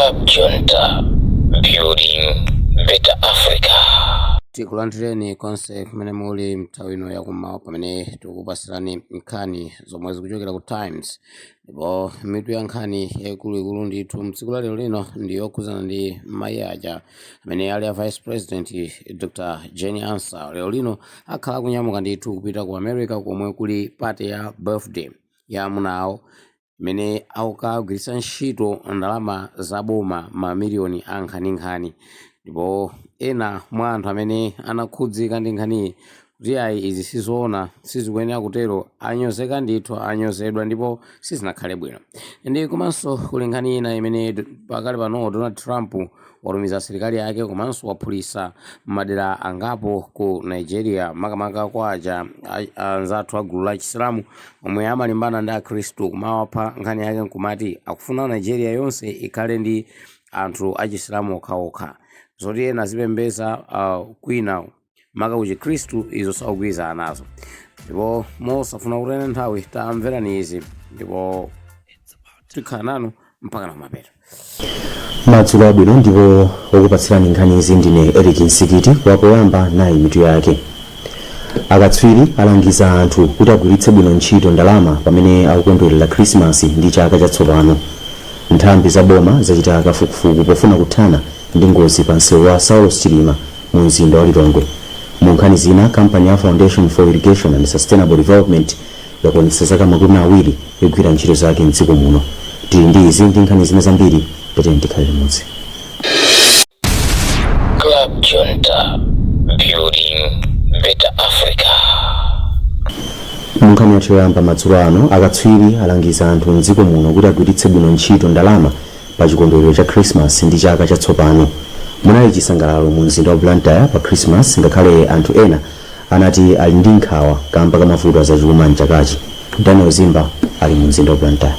Club Junta, building better Africa. Tikulandireni konse kumene muli nthawi ino yakummawa, pamene tikukupasirani nkhani zomwe zikuchokera ku Times. Ndipo mitu ya nkhani yaikuluikulu ndithu mtsiku la lero lino ndi yokhuzana ndi mayi aja amene ali a Vice President, Dr Jane Ansah. Lero lino akhala kunyamuka ndithu kupita ku America, komwe kuli party ya birthday ya amuna awo, imene akukagwiritsa ntchito ndalama zaboma mamiliyoni a nkhaninkhani. Ndipo ena mwa anthu amene anakhudzika ndi nkhaniyi kuti ayi, izi sizoona, sizikuyenera kutero, anyozeka ndithu, anyozedwa ndipo sizinakhale bwino. Ndi komanso kuli nkhani ina imene pakali pano Donald Trump watumiza asilikali ake komanso waphulitsa madera angapo ku Nigeria, makamaka kwa aja anzathu a gulu la Chisilamu omwe amalimbana ndi Akhristu kumawapha. Nkhani yake nkumati akufuna Nigeria yonse ikhale ndi anthu achisilamu okhaokha, zoti ena azipembedza kwina, maka ku Chikhristu, izo sakugwirizana nazo. Ndipo mosafuna kutaya nthawi, tamverani izi ndipo tikhala nanu mpaka na kumapeto. Madzulo abwino, ndipo wokupatsirani nkhani izi ndine Eric Nsikiti. Wapoyamba nayi mitu yake. Akatswiri alangiza anthu kuti agwiritse bwino ntchito ndalama pamene akukondwerera Khrisimasi ndi chaka chatsopano. Nthambi za boma zachita kafukufuku pofuna kuthana ndi ngozi pa msewu wa Saulos Chilima mu mzinda wa Lilongwe. Mu nkhani zina, kampani ya Foundation for Irrigation and Sustainable Development yakwanitsa zaka 20 igwira ntchito zake mdziko muno. Tili ndi izi ndi nkhani zina zambiri, tatiyeni tikhale limodzi. Club Junta, building better Africa. Mu nkhani yathu yoyamba madzulo ano, akatswiri alangiza anthu mdziko muno kuti agwiritse bwino ntchito ndalama pa chikondwerero cha Christmas ndi chaka chatsopano. Munali chisangalalo mu mzinda wa Blantyre pa Christmas, ngakhale anthu ena anati ali ndi nkhawa kamba ka mavuto azachuma mchakachi. Daniel Zimba ali mu mzinda wa Blantyre.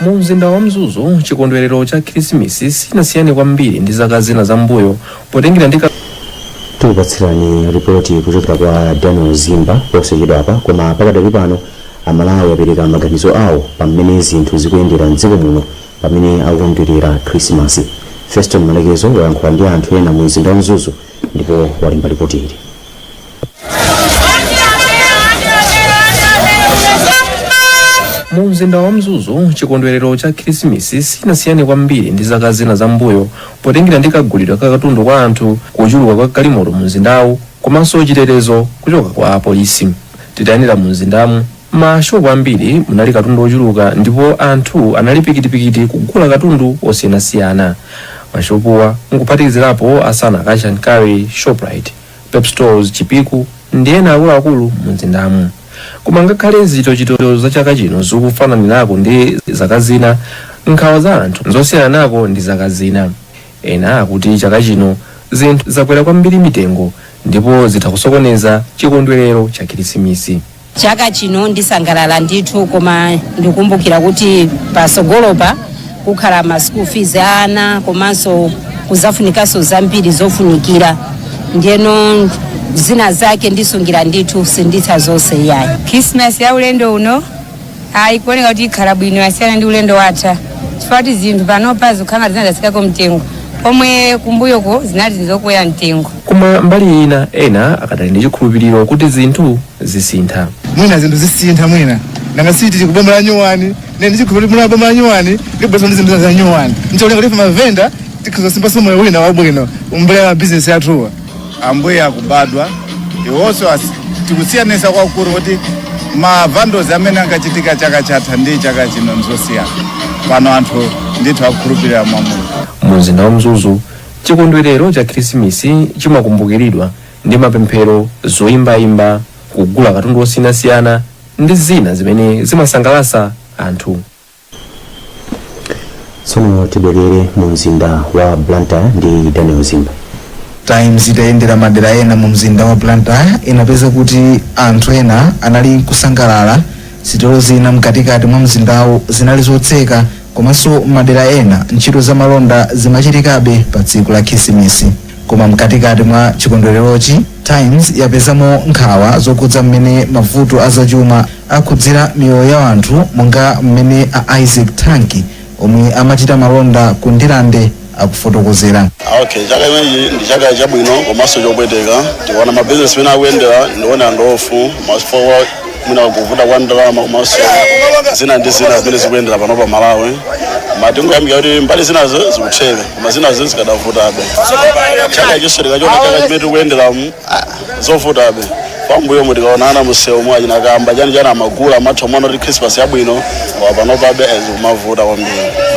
Mu mzinda wa Mzuzu, chikondwerero cha Khirisimisi sichinasiyane kwambiri ndi zaka zina zambuyo potengera ndi Tikupatsirani ripoti kuchokera kwa Daniel Zimba posachedwapa, koma pakadali pano Amalawi apereka maganizo awo pamene zinthu zikuyendera mdziko muno pamene akukondwerera Khrisimasi. Feston Malekezo wayankhula ndi anthu ena mu mzinda wa Mzuzu ndipo walemba ripoti ili. Mu mzinda wa Mzuzu, chikondwerero cha Khirisimisi sichinasiyane kwambiri ndi zaka zina zambuyo potengera ndi kagulidwe ka katundu kwa anthu, kuchuluka kwa galimoto mu mzindawu komanso chitetezo kuchoka kwa apolisi. Titayendera mu mzindamu, mashopu ambiri munali katundu ochuluka ndipo anthu anali pikitipikiti kugula katundu osiyanasiyana. Mashopuwa nkuphatikizirapo a Sana Cash and Carry, Shoprite, Pep Stores, Chipiku ndi ena akuluakulu mu mzindamu. Koma ngakhale zichitochito za chaka chino zikufananirako ndi zaka zina, nkhawa za anthu nzosiyanako ndi zaka zina. Ena akuti chaka chino zinthu zakwera kwambiri mitengo ndipo zitha kusokoneza chikondwerero cha Khirisimisi. Chaka chino ndisangalala ndithu, koma ndikumbukira kuti pasogolopa kukhala ma school fees a ana, komanso kuzafunikanso zambiri zofunikira. Ndiyeno zina zake ndisungira ndithu, sinditha zonse iyayi. Christmas ya ulendo uno ayi, kuoneka kuti ikhala bwino, yasiyana ndi ulendo watha, chifukwa kuti zinthu panopa zikukhala ngati zinadzatsikako mtengo, pomwe kumbuyoko zinali zokwera mtengo. Koma mbali ina, ena akadali ndi chikhulupiriro kuti zinthu zisintha. Mwina zinthu zisintha, mwina nanga si tili kuboma la nyuwani? Ne ndichikhulupiriro muna boma la nyuwani libweso ndi zinthu za nyuwani, ncholinga kuti ife mavenda tikhoza moyo wina wabwino umbele wa bizinesi yathuwa. Ambuye akubadwa iwonso tikusiyanisa kwakukulu kuti ma vandals amene ankachitika chaka chatha ndi chaka chino nzosiyana. Pano anthu ndithu akukhulupirira mwa Mulungu. Mu mzinda wa Mzuzu, chikondwerero cha Khirisimisi chimakumbukiridwa ndi mapemphero, zoyimbayimba, kugula katundu osiyanasiyana ndi zina zimene zimasangalatsa anthu. Tsono tibwerere mu mzinda wa Blantyre ndi Daniel Zimba. Times itayendera madera ena mu mzinda wa Blantyre, inapeza kuti anthu ena anali kusangalala. Sitolo zina mkatikati mwa mzindawu zinali zotseka, komanso madera ena ntchito za malonda zimachitikabe pa tsiku la Khrisimisi. Koma mkatikati mwa chikondwererochi, Times yapezamo nkhawa zokhudza mmene mavuto azachuma akhudzira miyoyo ya anthu, monga mmene a Isaac Tanki omwe amachita malonda ku Ndirande akufotokozera. Okay, chaka imenechi ndi chaka chabwino komanso chopweteka. Tikuona mabizinesi amene akuyendera, ndiona ndofu mafo mwina kuvuta kwa ndalama komanso zina ndi zina zimene zikuyendera pano pa Malawi. Matingoyamika kuti mbali zinazo zikutheka, koma zinazo zikadavutabe. Chaka ichonso tikachiona chaka chimene tikuyenderamu, zovutabe. Pambuyomu tikaonana msewu mwa chinakamba chani chani amagula amatha mwana kuti Christmas yabwino, koma panopabe zikumavuta kwambiri.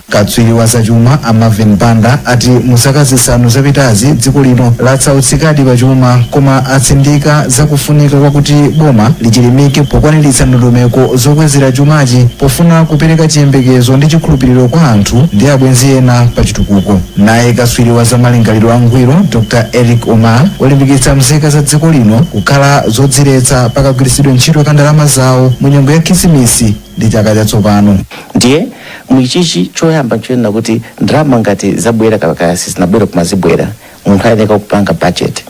Katswiri wa zachuma a Marvin Banda ati mu zaka 5 zapitazi dziko lino latsautsikadi pachuma, koma atsindika zakufunika kwakuti boma lichilimike pokwaniritsa ndondomeko zokwezera chumachi pofuna kupereka chiyembekezo ndi chikhulupiriro kwa anthu ndi abwenzi ena pa chitukuko. Naye katswiri wa zamalingaliro angwiro Dr Eric Omar walimbikitsa mzika za dziko lino kukhala zodziretsa pakagwiritsidwe ntchito ka ndalama zawo mu nyengo ya Khisimisi ndi chaka chatsopano. Ndiye mwichichi choyamba nchoyenera kuti ndalama ngati zabwera kapena sizinabwera kumazibwera, munthu ayeneka kupanga budget.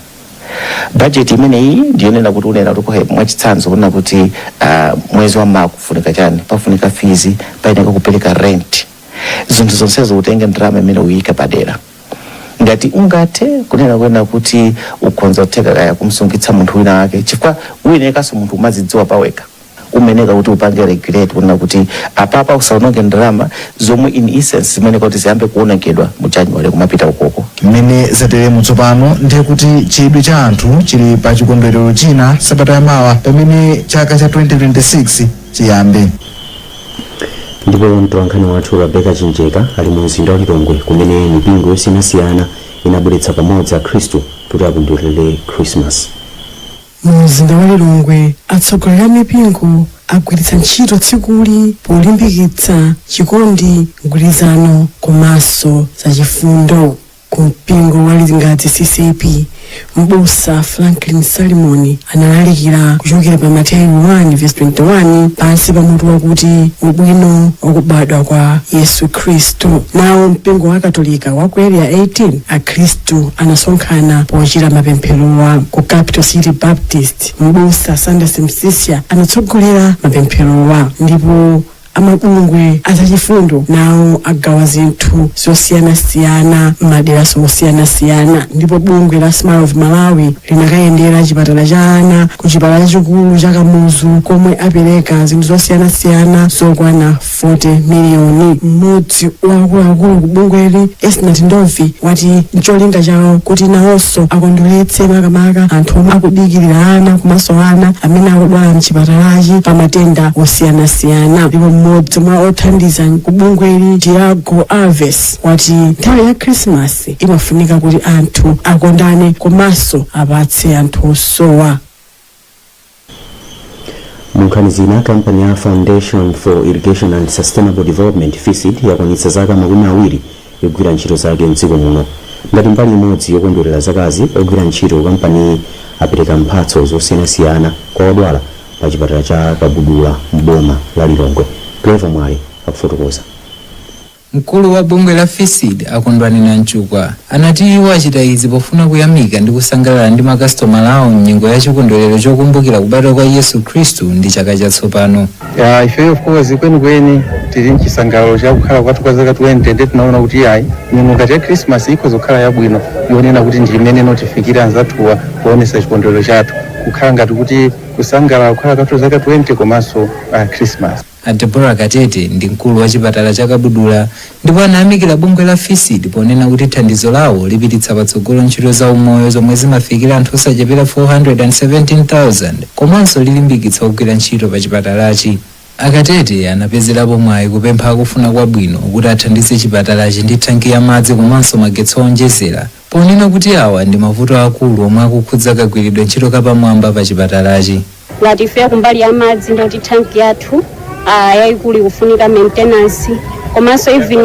Budget imeneyi ndiyonena kuti unena kuti kohe, mwachitsanzo kunena kuti mwezi wa mawa kufunika chani, pafunika fees, payeneka kupereka rent, zinthu zonsezo utenge ndalama imene uyike padera. Ngati ungathe kunena kwena kuti ukhonza kutheka kaya kumsungitsa munthu wina wake, chifukwa uyenekanso munthu umazidziwa pawekha, umeneka kuti upange regulate kunena kuti apapa usaononge ndalama zomwe in essence zimene kuti ziyambe kuonongedwa mu January kumapita ukoko. Mmene zateremu tsopano, ndiye kuti chidwi cha anthu chili pa chikondwerero china sabata yamawa pamene chaka cha 2026 chiyambe. Ndipo mtolankhani wathu Rebecca Chinjeka ali mu mzinda wa Lilongwe kumene mipingo yosiyanasiyana inabweretsa pamodzi akhristu kuti akondwerere Christmas. Mu mzinda wa Lilongwe, atsogoleri a mipingo agwiritsa ntchito tsikuli polimbikitsa chikondi, mgwirizano komanso zachifundo. Ku mpingo wa Lingadzi CCAP, mbusa Franklin Salimoni analalikira kuchokera pa Mateyu 1:21 pansi pa mutu wakuti ubwino wakubadwa kwa Yesu Khristu. Nawo mpingo wa Katolika wa ku Area 18, akhristu anasonkhana pochita mapempherowa. Ku Capital City Baptist, mbusa Sanders Msisya anatsogolera mapempherowa, ndipo amabungwe azachifundo nawo agawa zinthu zosiyanasiyana m'maderaso osiyanasiyana. Ndipo bungwe la Smile of Malawi linakayendera chipatala cha ana ku chipatala chachikulu cha Kamuzu komwe apereka zinthu zosiyanasiyana zokwana 40 miliyoni. Mmodzi wa akuluakulu ku bungweli, Esnat Ndovi, wati ncholinga chawo kuti nawonso akondweretse makamaka anthu omwe akudikirira ana komanso ana amene akudwala mchipatalachi pa matenda osiyanasiyana. Ndipo mmodzi mwa othandiza ku bungweli, Diago Alves, wati nthawi ya Khrisimasi imafunika kuti anthu akondane komanso apatse anthu osowa. Mu nkhani zina, kampani ya Foundation for Irrigation and Sustainable Development, FISD, yakwanitsa zaka 20 ikugwira ntchito zake mdziko muno. Ngati mbali imodzi yokondwerera zakazi, ogwira ntchito kampaniyi apereka mphatso zosiyanasiyana kwa odwala pa chipatala cha Kabudula mboma la Lilongwe. Clever Mwale akufotokoza. Mkulu wa bungwe la FISD, Akondwani Nanchukwa, anati iwo achita izi pofuna kuyamika ndi kusangalala ndi makasitomala awo mnyengo ya chikondwerero chokumbukira kubadwa kwa Yesu Khristu ndi chaka chatsopano. Ya, ifeyo of course kwenikweni tili mchisangalalo chakukhala kwathu kwa zaka 20, ndi tinaona kuti ayi, nyengo ngati ya Christmas ikhoza kukhala yabwino yonena kuti ndi imene notifikira anzathuwa kuonesa chikondwerero chathu, kukhala ngati kuti kusangalala kukhala kwathu zaka 20 komanso Christmas. A Deborah Katete ndi mkulu wa chipatala cha Kabudula ndipo anayamikira bungwe la FISD ponena kuti thandizo lawo lipititsa patsogolo ntchito za umoyo zomwe zimafikira anthu osachepera 417,000 komanso lilimbikitsa kugwira ntchito pa chipatalachi. Akatete anapezerapo mwayi kupempha akufuna kwabwino kuti athandize chipatalachi ndi thanki ya madzi komanso magetsi owonjezera, ponena kuti awa ndi mavuto akulu omwe akukhudza kagwiridwe ntchito kapamwamba pa chipatalachi. Ngati ife kumbali ya madzi, ndoti thanki yathu yayikulu ikufunika maintenance, komanso even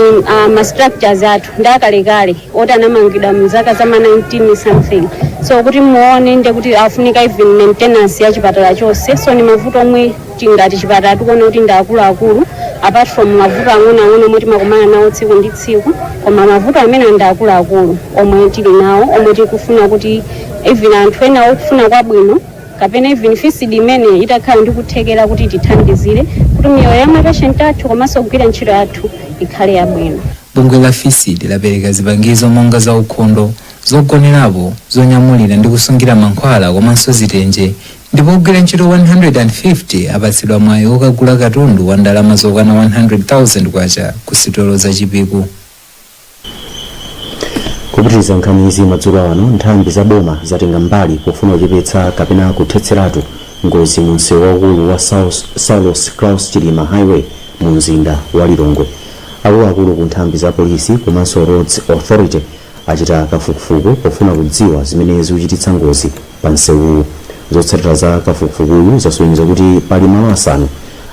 ma structures athu ndi akalekale oti anamangidwa mzaka za ma 19 something, so kuti muone ndi kuti afunika even maintenance ya chipatala chonse. So ni mavuto omwe tingati chipatala tikuona kuti ndi akuluakulu. Apart from mavuto ang'onoang'ono omwe timakumana nawo tsiku ndi tsiku, koma mavuto amene ndi akuluakulu omwe tili nawo, omwe tikufuna kuti even anthu ena okufuna kwabwino kapena even FISD imene itakhala ndi kuthekera kuti tithandizire kuti miyoyo ya mapatient athu komanso kugwira ntchito yathu ikhale yabwino. Bungwe la FISD lapereka zipangizo monga za ukhondo, zogonerapo, zonyamulira ndi kusungira mankhwala komanso zitenje, ndipo ogwira ntchito 150 apatsidwa mwayi okagula katundu wa ndalama zokwana 100,000 kwacha ku sitolo za Chipiku. Kupitiriza nkhani izi madzulo ano, nthambi za boma zatenga mbali pofuna kuchepetsa kapena kuthetseratu ngozi mu msewu waukulu wa Saulos Klaus Chilima Highway mu mzinda wa Lilongwe. Akuluakulu ku nthambi za polisi komanso Roads Authority achita kafukufuku pofuna kudziwa zimene zikuchititsa ngozi pa msewuwu. Zotsatira za kafukufukuyu zasonyeza kuti pali malo asanu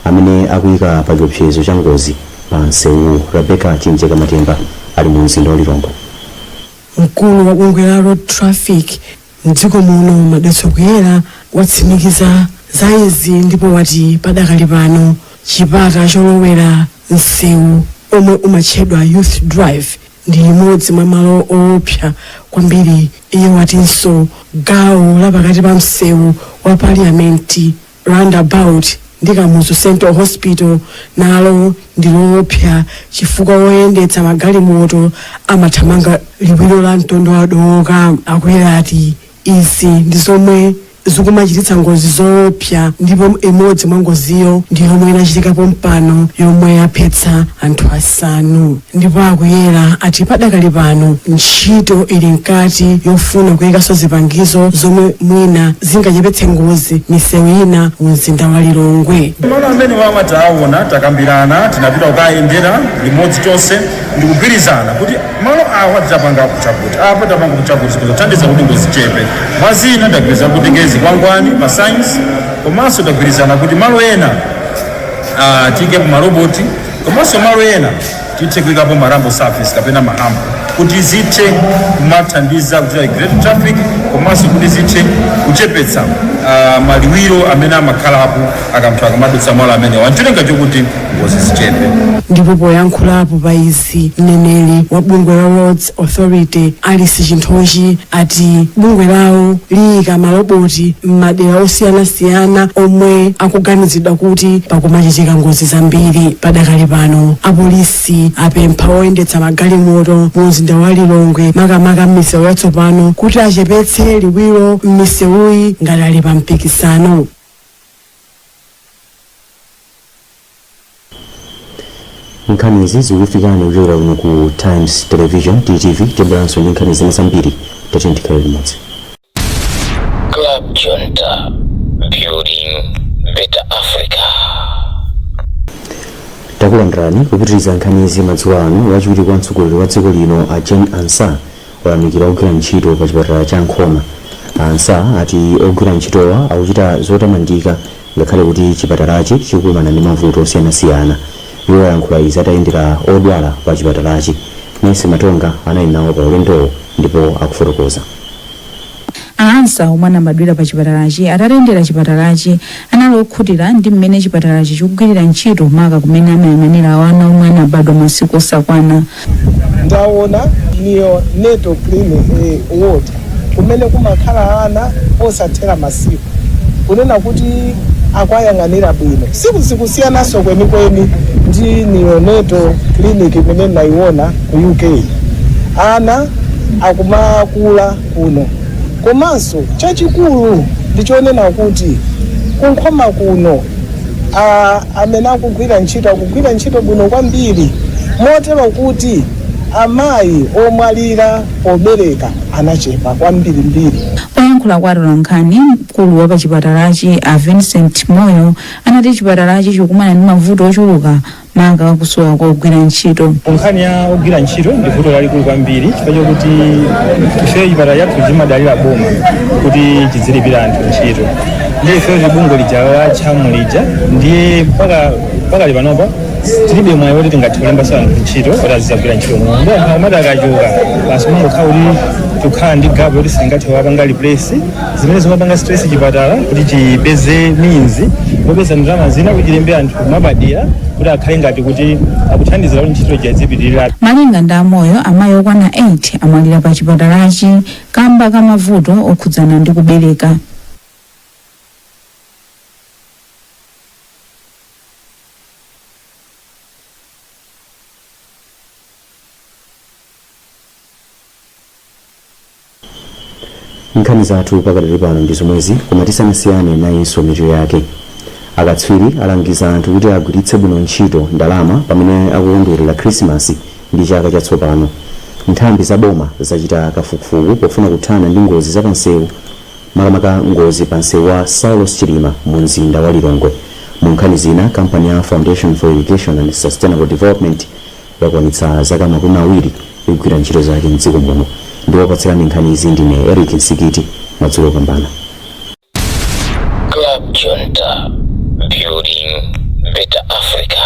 amene akuyika pa chiopsezo cha ngozi pa msewuwu. Rebecca Chinjeka Matemba ali mu mzinda wa Lilongwe. Mkulu wa bungwe la Road Traffic mdziko muno, Madalitso Kuyera, watsimikiza za izi ndipo wati padakali pano chipata cholowera msewu omwe umatchedwa Youth Drive ndi imodzi mwa malo oopsa kwambiri. Iye watinso gawo lapakati pa msewu wa Parliament Roundabout ndi Kamuzu Central Hospital nalo ndi loopsa chifukwa woyendetsa magalimoto amathamanga liwiro la mtondo wadowoka. Akuyera ati izi ndi zomwe zikumachititsa ngozi zoopsa, ndipo imodzi mwa ngoziyo ndi yomwe inachitikapo mpano yomwe yaphetsa anthu asanu. Ndipo Akuyera ati padakali pano ntchito ili mkati yofuna kuyikanso zipangizo zomwe mwina zingachepetse ngozi misewu ina mu mzinda wa Lilongwe. Malo amene wawa taona, takambirana, tinapita kukayendera limodzi tonse ndikugwirizana kuti malo awa tidzapanga chakuti, apa tapanga chakuti, kuzothandiza kuti ngozi chepe. Mwazina tagwirizana kuti ngezi kwangwani pa signs, komanso tagwirizana kuti malo ena tiyikepo maroboti, komanso malo ena tithe kuyikapo ma rumble surface kapena ma hump kuti zithe kumathandiza kuti regulate traffic, komanso kuti zithe kuchepetsa maliwiro amene amakhalapo akamthu akamadutsa malo amenewa, ncholinga chokuti ngozi zichepe. Ndipo poyankhulapo pa izi, mneneri wa bungwe la Roads Authority, Alice Chinthochi, ati bungwe lawo liyika maloboti m'madera osiyanasiyana omwe akuganizidwa kuti pakumachitika ngozi zambiri. Padakali pano apolisi apempha oyendetsa magalimoto mu mzinda wa Lilongwe, makamaka m'misewu yatsopano, kuti achepetse liwiro m'misewuyi ngati ali pa mpikisano. Nkhani izi zikufikani kuchokera kuno ku Times Television, TTV. Tibweranso ndi nkhani zina zambiri, tatiyeni tikhale limodzi. Club Junta, building better Africa. Takulandirani. Kupitiriza nkhani izi madzulo ano, wachiwiri kwa mtsogoleri wa dziko lino a Jane Ansah wayamikira ogwira ntchito pa chipatala cha Nkhoma. Ansah ati ogwira ntchitowa akuchita zotamandika ngakhale kuti chipatalachi chikukumana ndi mavuto osiyanasiyana. Iwo ayankhula izi atayendera odwala pa chipatalachi. Nesi Matonga anali nawo pa ulendowo ndipo akufotokoza. Ansah, omwe anabadwira pa chipatalachi, atatendera chipatalachi anali okhutira ndi mmene chipatalachi chikugwirira ntchito, maka kumene amayang'anira ana omwe anabadwa masiku osakwana. Ndaona neonatal clinic, ward kumene kumakhala ana osathera masiku, kunena kuti akwayang'anira bwino. Sikusiyanaso kwenikweni ndi neonatal clinic imene nayiona ku UK. Ana akumakula kuno, komanso chachikulu ndichonena kuti kuNkhoma kuno amene akugwira ntchito akugwira ntchito bwino kwambiri, motero kuti amayi omwalira pobereka anachepa kwambirimbiri. Poyankhula kwa atolankhani, mkulu wa pachipatalachi a Vincent Moyo anati chipatalachi chikukumana ndi mavuto ochuluka, maka kusowa kwa ogwira ntchito. Nkhani ya ogwira ntchito ndi vuto lalikulu kwambiri, chifukwa chokuti ife chipatala chathu chimadalira boma kuti chizilipira anthu ntchito, ndiye ife bungwe lija la tchamu lija, ndiye mpaka pakali panopa tilibe mwayi woti tingathe kulembanso anthu ntchito kuti azizagwira ntchito muno. Ndi anthu amati akachoka basi mungokhala kuti Tikukhala ndi gap yoti sitingathe kuwapanga replace, zimene zimapanga stress chipatala kuti chipeze means yopeza ndalama zina kuti chilembe anthu mwapadera kuti akhale ngati kuti akuthandizira kuti ntchito ija izipitirira. Malinga ndi amoyo, amayi okwana 8 amwalira pa chipatalachi kamba ka mavuto okhudzana ndi kubereka. Nkhani zathu pakadali pano ndi zomwezi, koma tisanasiyane nayinso mitu yake. Akatswiri alangiza anthu kuti agwiritse bwino ntchito ndalama pamene akukondwerera Khrisimasi ndi chaka chatsopano. Nthambi za boma zachita kafukufuku pofuna kuthana ndi ngozi za pansewu, makamaka ngozi pa msewu wa Saulos Chilima mu mzinda wa Lilongwe. Mu nkhani zina, kampani ya Foundation for Irrigation and Sustainable Development yakwanitsa zaka 20 ikugwira ntchito zake mdziko muno. Ndikupatsirani nkhani izi ndine Eric Nsikiti. Madzulo opambana. Club Junta, building better Africa.